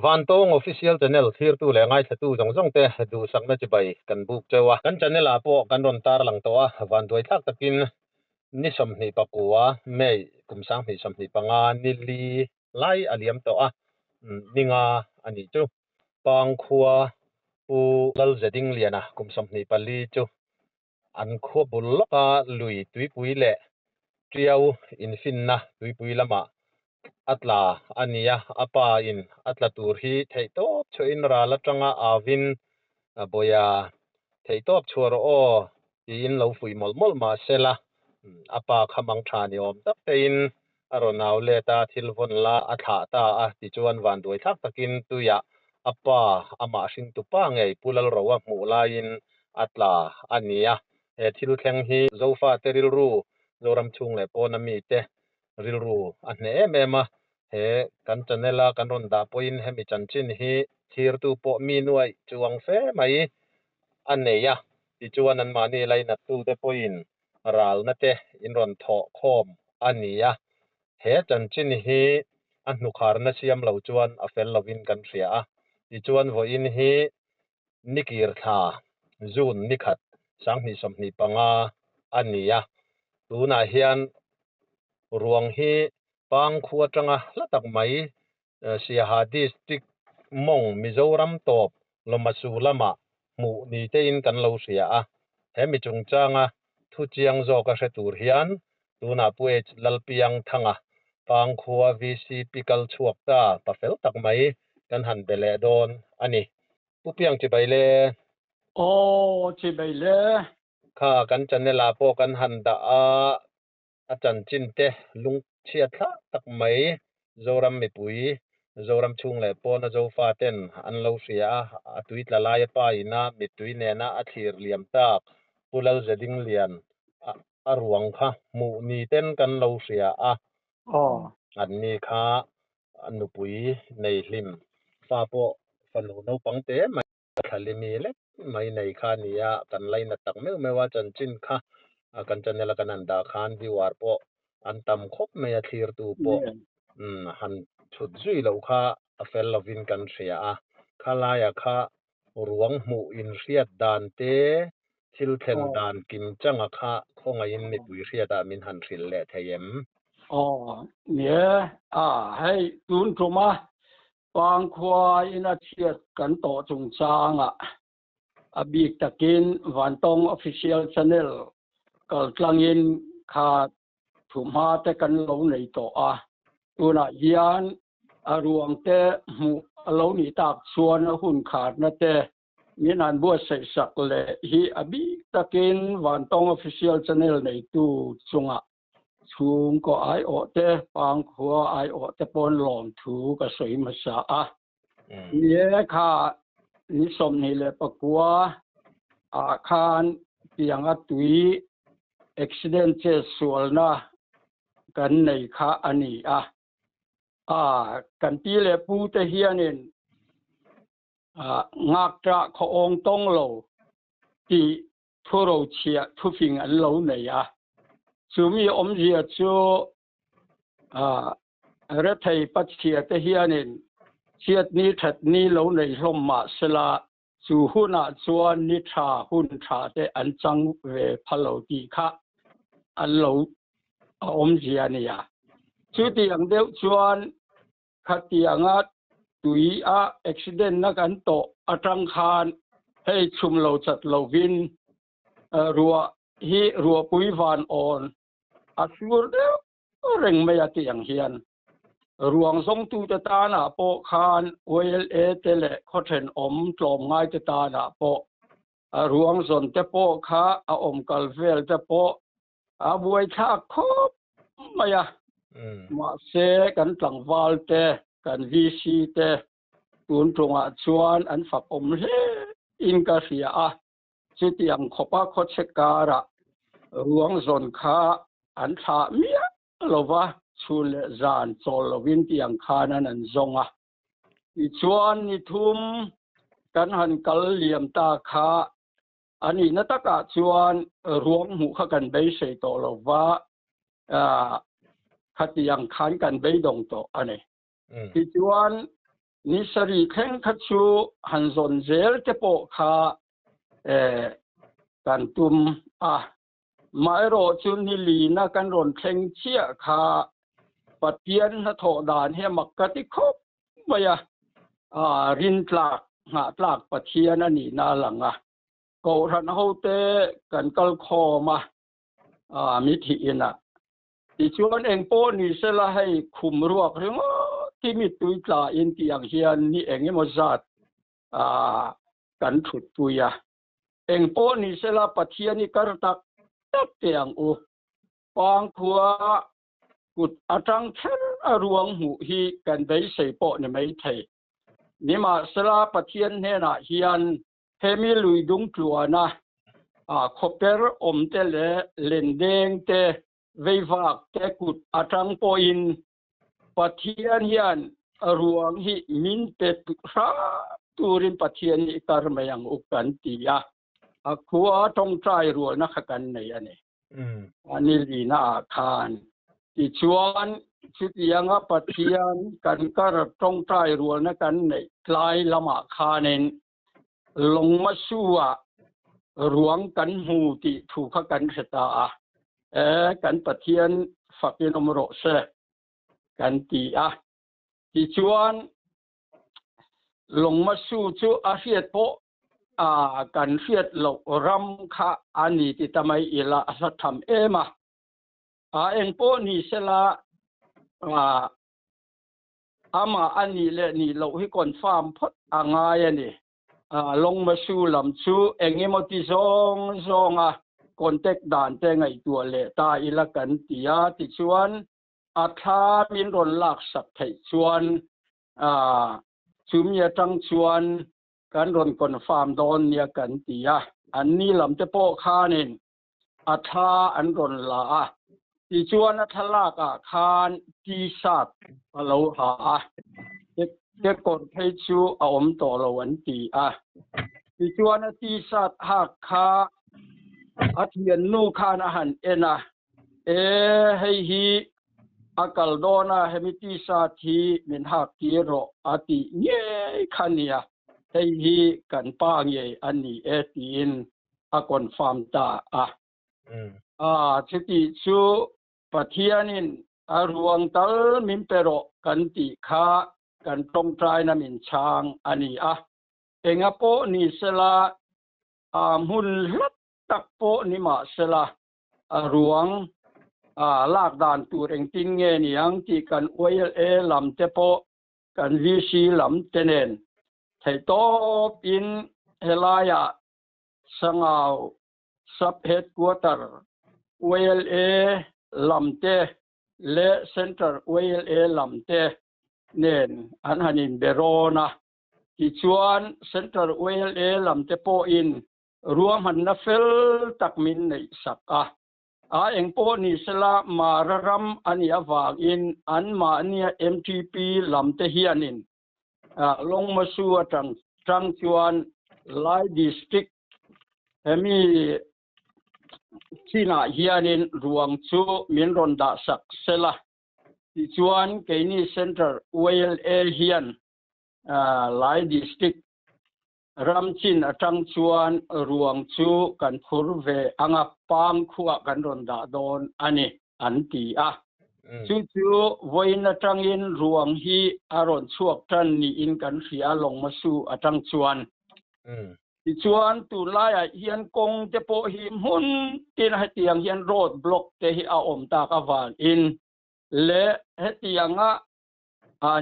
Vantawng Official Channel thlirtu leh ngaithlatu zawng zawng te duhsakna chibai kan buk cheu a. Kan channel ah pawh kan rawn tarlang tawh a, vanduaithlak takin ni 29 May kum 2025 ni li lai a liam tawh a, ni nga a nih chu. Pangkhua Pu Lalzedingliana kum 24 chu An khua bul lawka lui tuipui leh Tiau infinna tuipui lamah a tla a nia, a pa in a tla tur hi theihtawp chhuahin ral atanga avin Bawia theihtawp chhuah rawh aw tiin lo fuih mawlh mawlh mah sela a pa kha mang tha ni awm tak tein a rawn au let a, thil vawn la a thlah ta a tichuan vanduai thlak takin tuiah a pa amah hringtu pa ngei Pu Lalroa hmuh laiin a tla a ni a. He thil thleng hi Zofate rilru, Zoram chhung leh pawna mite rilru a hneh em em a, he kan channel a kan rawn dah pawhin hemi chanchin hi thlirtu pawh mi nuaih chuang fe mai a nei a, tichuan anmahni lainattute pawhin ralna te in rawn thawh khawm a ni a, he chanchin hi a hnukharna siam lo chuan a fel lovin kan hria a, tichuan vawiin hi nikir thla June nikhat 2025 a ni a, tunah hian ruang hi Pangkhua atanga hla tak mai Siaha District mawng Mizoram tawp Lawmasu lamah hmuh ni tein kan lo hria a, he mi chungchanga thu chiang zawka hre tur hian tunah Pu H Lalpiang Thanga Pangkhua VCP kal chhuak ta pa fel tak mai kan han be leh dawn a ni. Pu Piang chibai le. Aw chibai le. Kha kan channel ah pawh kan han dah a. A chanchin te lungchhia thlak tak mai Zoram mipui, Zoram chhung leh pawna Zofa ten an lo hria a, a tui tla laia pa ina mittui nena a thlir liam tak Pu Lalzedinglian a ruang kha hmuh ni ten kan lo hria a, an ni kha nupui nei hlim fa pawh fanu naupang te mai. Thlalimi lek mai nei kha a ni a, kan lainat tak meuh meuh a, chanchin kha kan channel a kan han dah khan viewer pawh an tam khawp mai a, thlirtu pawh han chhut zui loh kha a fel lovin kan hria a, khalaiah kha ruang hmuh inhriat dan te, thil thlen dan kim changa kha khawngaihin mipui hriatah min han hrilh leh thei em? Aw, nie, a hei tun tuma Pangkhua in a chhiat kan tawh chungchangah a bik takin Vantawng Official Channel kaltlangin kha thuhma te kan lo nei tawh a, tunah hian a ruang te hmuh a lo nih tak chuan a hun kharna te min han buatsaih sak leh hi a bik takin Vantawng Official Channel neitu chungah Chhungkaw aiawh te, Pangkhua aiawh te pawn lawmthu ka sawi hmasa a. Ni e, kha ni 24 ah khan tianga tui accident chet sualna kan nei kha a ni a. A, kan pi leh pu te hianin ngakṭah khaw awng tawng lo tih Thurochhiah thufing an lo nei a, chumi awmzia chu rethei pachhia te hianin chhiatni thatni lo nei hlawm mah sela, chu hunah chuan ni tha hun tha te an chang ve pha lo tih kha an lo a awmzia a nia. Chutiang deuh chuan Khatianga tui a accident na kan tawh atang khan hei chhum lo chat lovin ruah hi ruahpui van awn a sur deuh reng mai a tih ang hian ruang zawngtute tanah pawh khan YLA te leh khaw thenawm tlawmngai te tanah pawh ruang zawn te pawh kha a awm kal vel te pawh A buaithlak khawp mai a, mahse kan tlangval te, kan VC te tun tungah chuan an fak awm hle in ka hria a, chutiang khawpa khawchhe karah ruang zawn kha an thlah miah lova, chhun leh zan chawl lovin tiang khan an an zawng a. Tichuan ni thum kan han kal liam ta kha A nihna takah chuan ruang hmuh kha kan beisei tawh lo va, khatiang khan kan beidawng tawh a ni. Tichuan. Ni sarih thleng kha chu han zawn zel te pawh kha kan tum a. Maherawh chu ni lina kan rawn thleng chiah kha Pathian hnathawh dan hi a mak ka ti khawp mai a, rintlak, nghahtlak Pathian a nihna a lang a. Kohhran hote kan kal khawm a, mi thih inah. Tichuan eng pawh ni sela hei khum ruak ringawt hi mittui tla in tih ang hian ni eng emaw zat kan thut pui a. Eng pawh ni sela Pathian i kar tak tak teh ang u. Pangkhua kut atang kher a ruang hmuh hi kan beisei pawh ni mai thei. Nimahsela Pathian hnenah hian Hemi lui dung tluana khawper awmte leh lendeng te, veivak te kut atang pawhin Pathian hian ruang hi min pe hram turin Pathian hi kar mai ang u kan ti a, a khua tawngtai rualna kha kan nei a ni. A ni lina ah khan. Tichuan chutianga Pathian kan kar tawngtai rualna kan neih tlai lamah khanin Lawngmasu-ah ruang kan hmu tih thu kha kan hre ta a, e, kan Pathian fakin awm rawh se kan ti a. Tichuan, Lawngmasu chu a hriat pawh a kan hriat loh ram kha a ni ti ta mai ila a hla tham em a. A eng pawh ni sela, a Amah a nih leh nih loh hi confirm phawt a ngai a ni. Lawngmasu lam chu eng emaw ti zawng zawnga contact dan te ngaihtuah leh ta ila kan ti a, tichuan a thla min rawn laksak theih chuan chumi atang chuan kan rawn confirm dawn nia kan ti a. Anni lam te pawh khanin a thla an rawn la a, tichuan a thlalak ah khan T-shirt a lo ha a, kekawr phei chu a awm tawh lo an ti a. Tichuan a T-shirt hak kha a thiannu khan a han en a, E, hei hi a kal dawn a, hemi T-shirt hi min hak tir rawh a tih ngei kha nia, hei hi kan pa ngei a ni e tiin a confirm ta a. A chuti chu Pathianin a ruang tal min pe rawh kan tih kha kan tawngtaina min chhang a ni a. Enga pawh ni sela, a hmun hlat tak pawh ni mah sela, a ruang a lak dan tur engtin nge niang tih kan YLA lam te pawh kan VC lam te nen theihtawpin helaiah Sangau Sub-Headquarter YLA lam te leh Central YLA lam te nen an han inbe rawn a. Tichuan, Central YLA lam te pawhin ruahmanna fel tak min neih sak a. A eng pawh ni sela Mara ram a nih avangin anmahnia MTP lam te hianin Lawngmasu atang tang chuan Lai District hemi chinah hianin ruang chu min rawn dah sak sela. Tichuan keini Central YLA hian Lai District ram chin atang chuan ruang chu kan phur ve anga pang khuah kan rawn dah dawn a ni an ti a. Chu chu vawiin atangin ruang hi a rawn chhuak tan niin kan hria Lawngmasu atang chuan. Tichuan tunlaiah hian kawng te pawh hi hmun tin hetiang hian road block te hi a awm tak avangin leh hetianga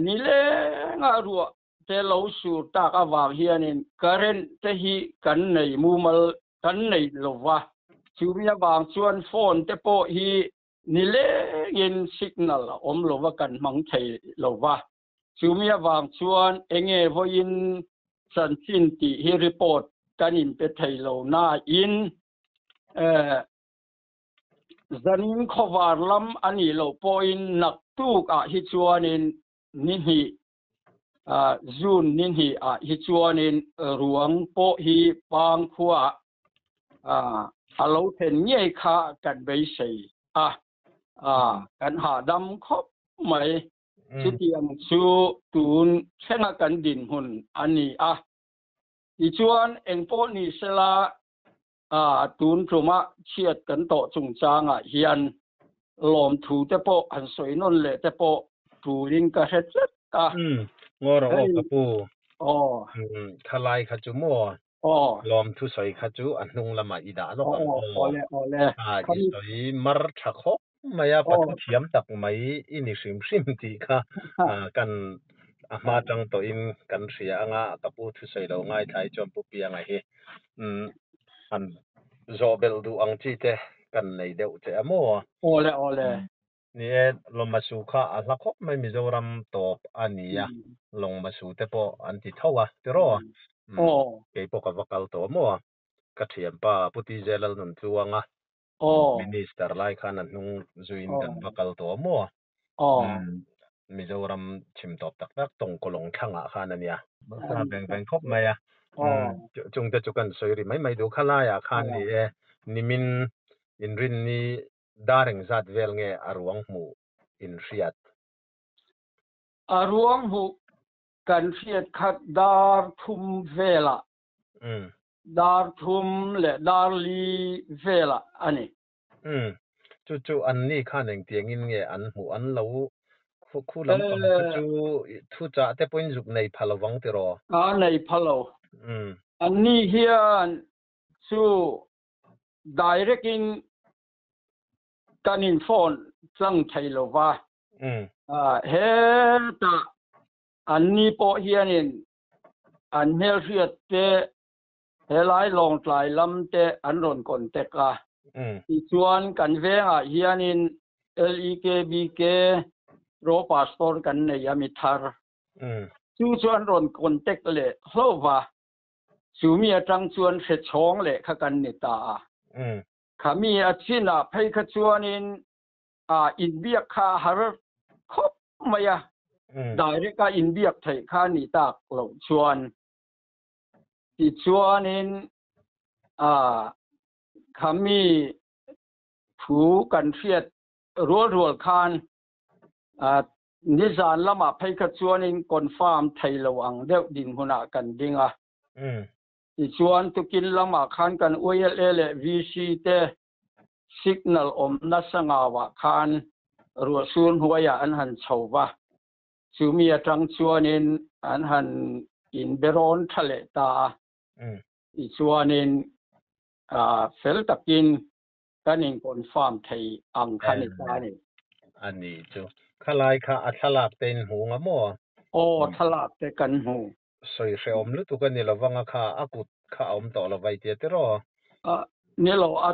nilenga ruah te lo sur tak avang hianin current te hi kan nei mumal kan nei lova, chumi avang chuan phone te pawh hi nilengin signal a awm lova kan hmang thei lova, chumi avang chuan enge vawiin chanchin tih hi report kan inpe thei lo nain zanin khawvar lam a nih loh pawhin naktuk ah hi chuanin ni hnih June ni hnih ah hi chuanin ruang pawh hi pang khuaah a lo then ngei kha kan beisei a, kan hahdam khawp mai. Chutiang chu tun thlenga kan dinhmun a ni a. Tichuan, engpawh ni sela tun tuma chhiat kan tawh chungchangah hian lawmthu te pawh han sawi nawn leh te pawh tulin ka hre tlat a. Umm, ngaw rawh aw ka pu. Aw. Umm, khalai kha chu maw? Aw. Lawmthu sawi kha chu a hnung lamah i dah lawk ang aw. Awle, awle. I sawi mar tha khawp mai a, pathu thiam tak mai i ni hrim hrim tih kha kan a hma tang tawhin kan hria anga ka pu thusawi lo ngaithla hi chuan Pu Pianga hi han zawh belh duh ang chi te kan nei deuh che a maw? Awle awle. Ni e, Lawmasu kha a hla khawp mai Mizoram tawp a ni a, Lawngmasu te pawh an ti tho a tiraw? Kei pawh ka va kal tawh maw? Ka thianpa Pu TJ Lalnuntluanga Minister lai khan a hnung zuiin kan va kal tawh maw? Mizoram chhim tawp tak tak Tawngkawlawng thlangah khan a nia. A veng veng khawp mai a. Chungte chu kan sawi ri mai mai duh kha laiah khan ni e, nimin inrinni dar engzat vel nge a ruang hmuh in hriat? A ruang hmuh kan hriat khat dar thum velah Dar thum leh dar li velah a ni. Umm. Chu chu an ni khan engtiangin nge an hmuh an lo khu lampang kha chu thu chah te pawhin zuk nei pha lovang tiraw? A nei pha lo. Umm. An ni hian chu direct in kan in phone tlang thei lova. Umm. Hetah an ni pawh hianin an hmelhriat te helai Lawngtlai lam te an rawn contact a. Tichuan kan vengah hianin LEKBK Pro Pastor kan nei a mi thar. Chu chu an rawn contact leh hlauh va. Chu mi atang chuan hre chhawng leh kha kan ni ta a. Kha mi a chinah phei kha chuanin inbiak kha a har khawp mai a, direct a inbiak theih kha a nih tak loh chuan tichuanin khami thu kan hriat rual rual khan nizan lamah phei kha chuanin confirm thei lo ang deuh dinhmunah kan ding a. Tichuan tukin lamah khan kan YLA leh VC te Signal awm nasa ngauah khan ruahsur hnuaiah an han chho va, chumi atang chuanin an han inbe rawn tha leh ta a. Tichuanin fel takin kan in confirm thei ang kha ni ta a ni. A ni chu. Khalai kha a thlalak te in hmu nga maw? Aw, thlalak te kan hmu. Sawi hrehawm lutuk a ni lovang a kha, a kut kha a awm tawh lo vai tia tiraw? A, ni lo, a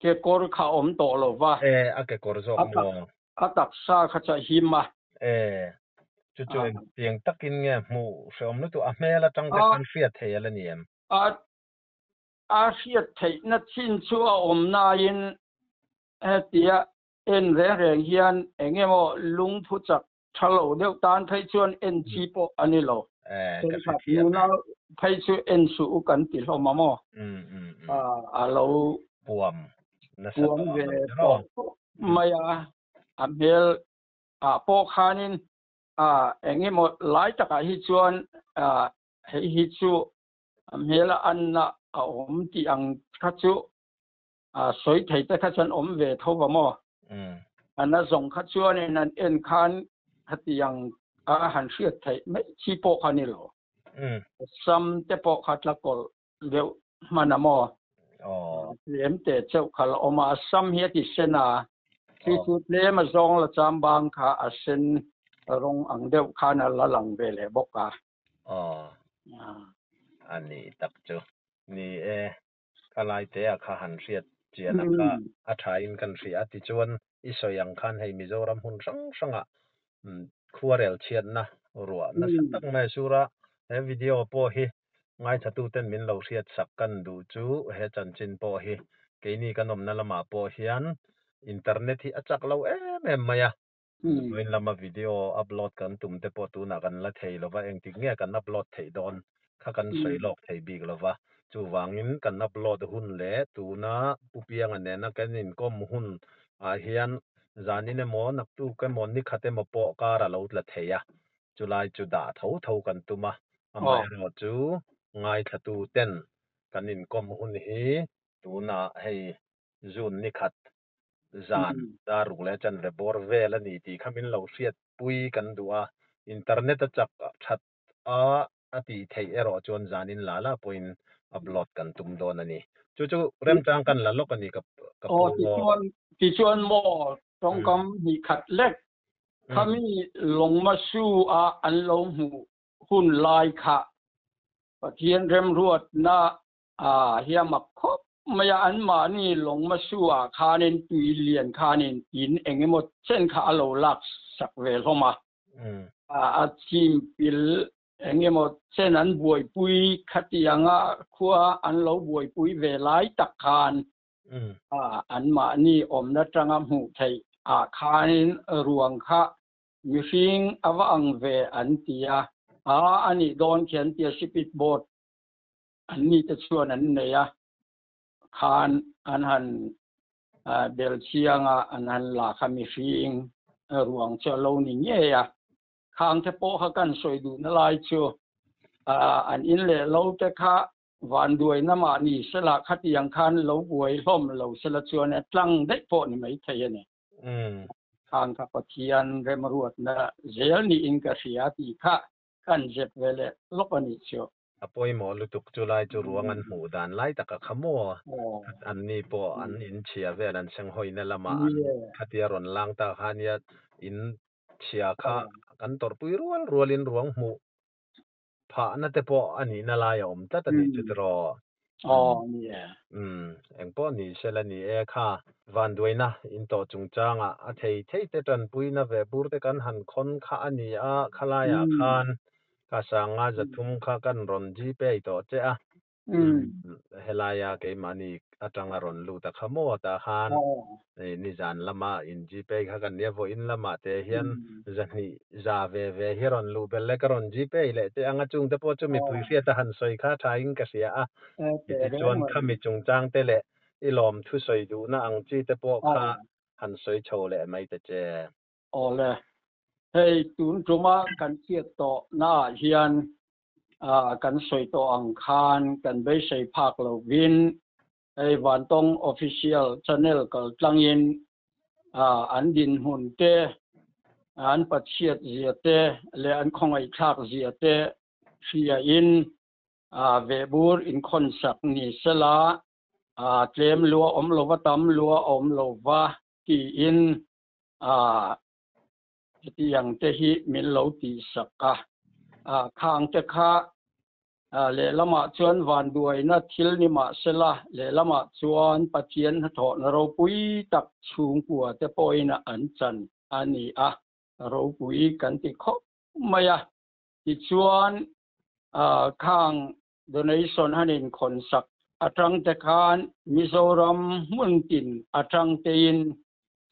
kekawr kha a awm tawh lo va. E, a kekawr zawk maw? A taksa kha chu a him a. E, chu chu engtiang takin nge hmuh hrehawm lutuk, a hmel atang te khan hriat thei a la ni em? A, a hriat theihna chin chu a awm nain hetia en reng reng hian eng emaw lungphu chak Tha lo deuh tan phei chuan en chi pawh a ni lo. Thenkhat nuna phei chu en suh u kan ti hlawm a maw? A lo puam puam ve tawh mai a, a hmel ah pawh khanin eng emaw lai takah hi chuan hei hi chu a hmel a anna a awm tih ang kha chu sawi thei te kha chuan awm ve tho va maw? An a zawng kha chuanin an en khan khatiang a han hriat theih mai chi pawh kha ni lo. Sam te pawh kha tla kawlh deuh hman a maw? Tlem te cheuh kha la awm a, a sam hi a ti sen a, khi chu tlem a zawng la chambang kha a sen rawng ang deuh khan a la lang ve leh bawk a. A nih tak chu. Ni e, Ka laitea kha han hriat chian a kha a thain kan hria a, tichuan i sawi ang khan hei Mizoram hmun hrang hrangah khuarel chhiatna ruah nasa tak mai a sur a, he video pawh hi ngaithlatuten min lo hriat sak kan duh chu he chanchin pawh hi keini kan awmna lamah pawh hian internet hi a chak lo em em mai a, vawiin lama video upload kan tum te pawh tunah kan la thei lova, engtik nge kan upload theih dawn kha kan sawi lawk thei bik lova, chuvangin kan upload hun leh tuna Pu Pianga nena kan inkawm hun ah hian. Zanin emaw, naktuk emaw, nikhat emaw pawh kar a lo tla thei a, chulai chu dah tho tho kan tum a, amaherawhchu ngaithlatu ten kan inkawm hun hi tunah hei June nikhat zan dar ruk leh chanve bawr vel a ni tih kha min lo hriatpui kan duh a, internet a chak that a a tih theih erawh chuan zanin la la pawhin upload kan tum dawn a ni. Chu chu remchang kan la lawk a ni ka ka pu maw? Tichuan maw tawngkam hnih khat lek khami lawngmasu a an lo hmuh hun lai kha Pathian remruatna hi a mak khawp mai a, anmahni lawngmasu ah khanin tui lian khanin in eng emaw chen kha a lo lak sak ve hlawm a. A chim pil eng emaw chen an buaipui khatianga khua an lo buaipui ve lai tak khan anmahni awmna tanga hmuh theih ah khanin ruang kha mihring a va ang ve an ti a, a anih dawn khi an ti a, speed boat an ni te chuan an nei a, khan an han bel chiang a, an han la kha mihring ruang chu a lo ni ngei a. Khang te pawh kha kan sawi duhna lai chu an in leh lo te kha vanduaina mah ni sela khatiang khan lo buai hlawm lo sela chuan a tlang daih pawh ni maithei a ni. Khang kha Pathian remruatna zel niin ka hria tih kha kan zep ve leh lawk a nih chu. A pawimawh lutuk chu lai chu ruang an hmuh dan lai tak a kha maw? An ni pawh an in chhia vel an senghawina lamah an khatia rawn lang ta kha nia in chhia kha kan tawrhpui rual rualin ruang hmuh phahna te pawh a nihna lai a awm tlat a nih chu tiraw? Umm engpawh ni sela ni e kha vanduaina in tawh chungchangah a thei thei te tanpuina ve bur te kan han khawn kha a ni a khalaiah khan Ka sanga zathum kha kan rawn Gpay tawh che a, helaia keimahni atanga rawn lut a kha maw tah khan nizan lama in Gpay kha kan nia vawiin lamah te hian zahnih za ve ve hi rawn luh belh e ka rawn Gpay leh che anga chungte pawh chu mipui hriata han sawi kha thain ka hria a, tichuan khami chungchang te leh i lawm thusawi duhna ang chi te pawh kha han sawi chho leh mai ta che. Awle, hei tun tuma kan hriat tawh naah hian kan sawi tawh ang khan kan beisei phak lovin hei Vantawng Official Channel kal tlangin an dinhmun te, an pachhiat zia te leh an khawngaihthlak zia te hriain vehbur inkhawnsak ni sela tlem lua awm lova tam lua awm lova tiin a hetiang te hi min lo tihsak a, a khang te kha lehlamah chuan vanduaina thil ni mah sela, lehlamah chuan Pathian hnathawhna ropui tak chhungkua te pawhin an chan a ni a, ropui kan ti khawp mai a. Tichuan khang donation han inkhawnsak atang te khan Mizoram hmun tin atang tein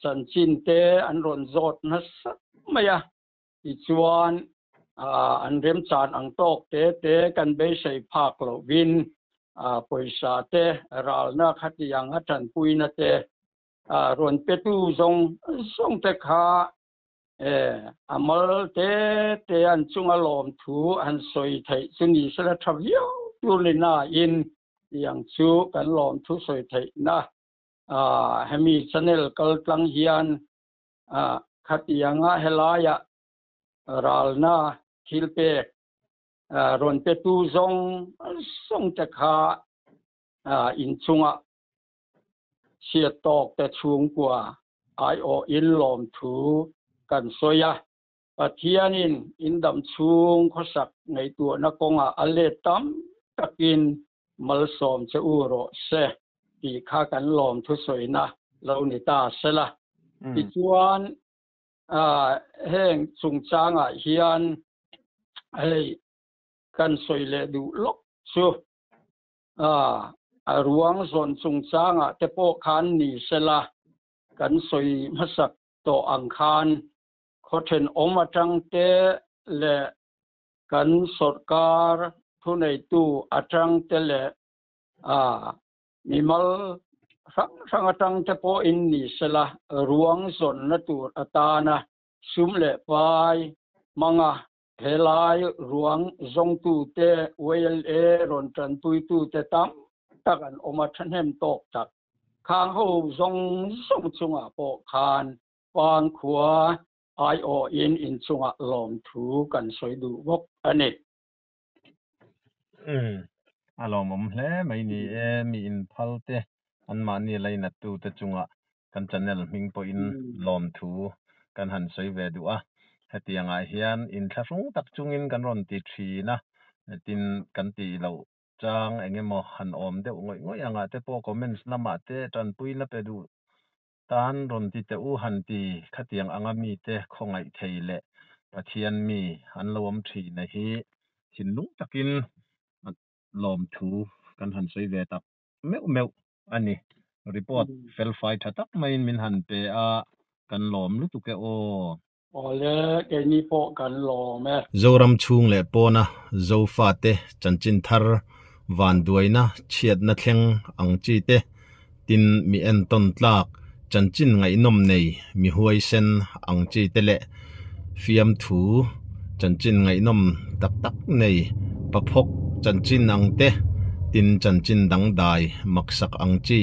chanchin te an rawn zawt nasa mai a, tichuan an remchan ang tawk te te kan beisei phak lovin pawisa te ralna khatiang a tanpuina te rawn petu zawng zawng te kha a mal te te an chunga lawmthu han sawi theih chu ni sela tha viau tur ni nain tiang chu kan lawmthu sawi theihna hemi channel kal tlang hian khatianga helaia ralna thil pek rawn petu zawng zawng te kha inchunga chhiat tawk te chhungkua aiawhin lawmthu kan sawi a, Pathianin in dam chhung khawsak ngaihtuahna kawngah a let tam takin malsawm che u rawh se tih kha kan lawmthu sawina lo ni ta sela. Tichuan heng chungchangah hian hei kan sawi leh duh lawk chu A ruang zawn chungchangah te pawh khan ni sela, kan sawi hmasak tawh ang khan khaw thenawm atang te leh kan sawrkar thuneitu atang te leh mimal hrang hrang atang te pawhin ni sela ruang zawnna tur atana sum leh pai hmanga helai ruang zawngtute YLA rawn tanpuitute tam tak an awm a thahnem tawk tak. Khang ho zawng zawng chungah pawh khan Pangkhua aiawhin inchungah lawmthu kan sawi duh bawk a ni. Umm a lawmawm hle mai ni e, mi inphal te anmahni lainattu te chungah kan channel hming pawhin lawmthu kan han sawi ve duh a, hetiangah hian inthlahrung tak chungin kan rawn ti thin a, tin kan tih loh chang eng emaw han awm deuh ngawih ngawih angah te pawh comments lamah te tanpuina pe duh Tan rawn ti teh u han ti khatiang anga mite khawngaih thei leh Pathian mi an lo awm thin a hi thinlung takin lawmthu kan han sawi ve tak meuh meuh a ni. Report felfai tha tak maiin min han pe a, kan lawm lutuk e aw. Awle, keini pawh kan lawm e. Zoram chhung leh pawna Zofate chanchin thar vanduaina chhiatna thleng ang chi te, tin mi entawn tlak chanchin ngaihnawm nei mi huaisen ang chi te leh fiamthu chanchin ngaihnawm tak tak nei paphawk chanchin ang te, tin chanchin dangdai maksak ang chi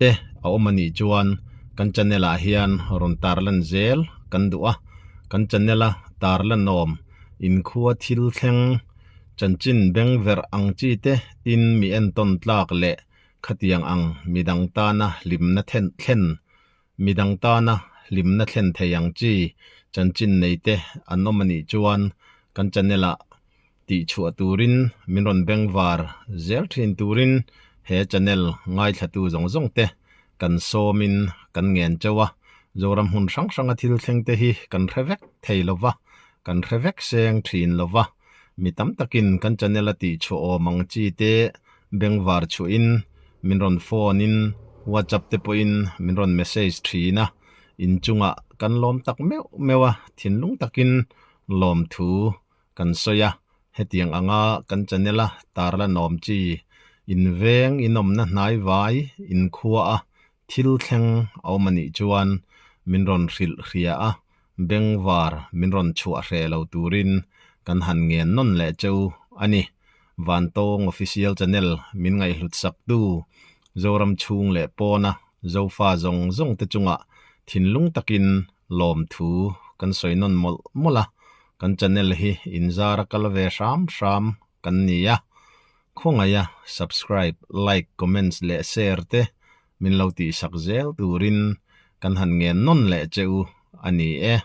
te a awm a nih chuan Kan channel ah hian rawn tarlan zel kan duh a, kan channel a tarlan awm inkhua thil thleng chanchin beng verh ang chi te tin mi entawn tlak leh khatiang ang midang tana hlimna thlen midang tana hlimna thlen thei ang chi chanchin nei te an awm a nih chuan kan channel ah tih chhuah turin min rawn bengvar zel thin turin he channel ngaithlatu zawng zawng te kan sawmin kan ngen chauh a, Zoram hmun hrang hranga thil thleng te hi kan hre vek thei lo va, kan hre vek seng thin lo va, mi tam takin kan channel a tih chhuah awm ang chi te bengvar chhuahin min rawn phone in WhatsApp te pawhin min rawn message thin a, inchungah kan lawm tak meuh meuh a, thinlung takin lawmthu Kan sawi a, hetiang anga kan channel a tarlanawm chi inveng inawmna hnai vai inkhua a thil thleng a awm a nih chuan min rawn hrilh hria a, bengvar min rawn chhuah hreh lo turin kan han ngen nawn leh cheu a ni. Vantawng Official Channel min ngaihhlut saktu Zoram chhung leh pawna Zofa zawng zawng te chungah thinlung takin lawmthu kan sawi nawn mawlh mawlh a, Kan channel hi inzar a kal ve hram hram kan ni a, khawngaih a subscribe, like, comments leh share te min lo tihsak zel turin kan han ngen nawn leh che u a ni e.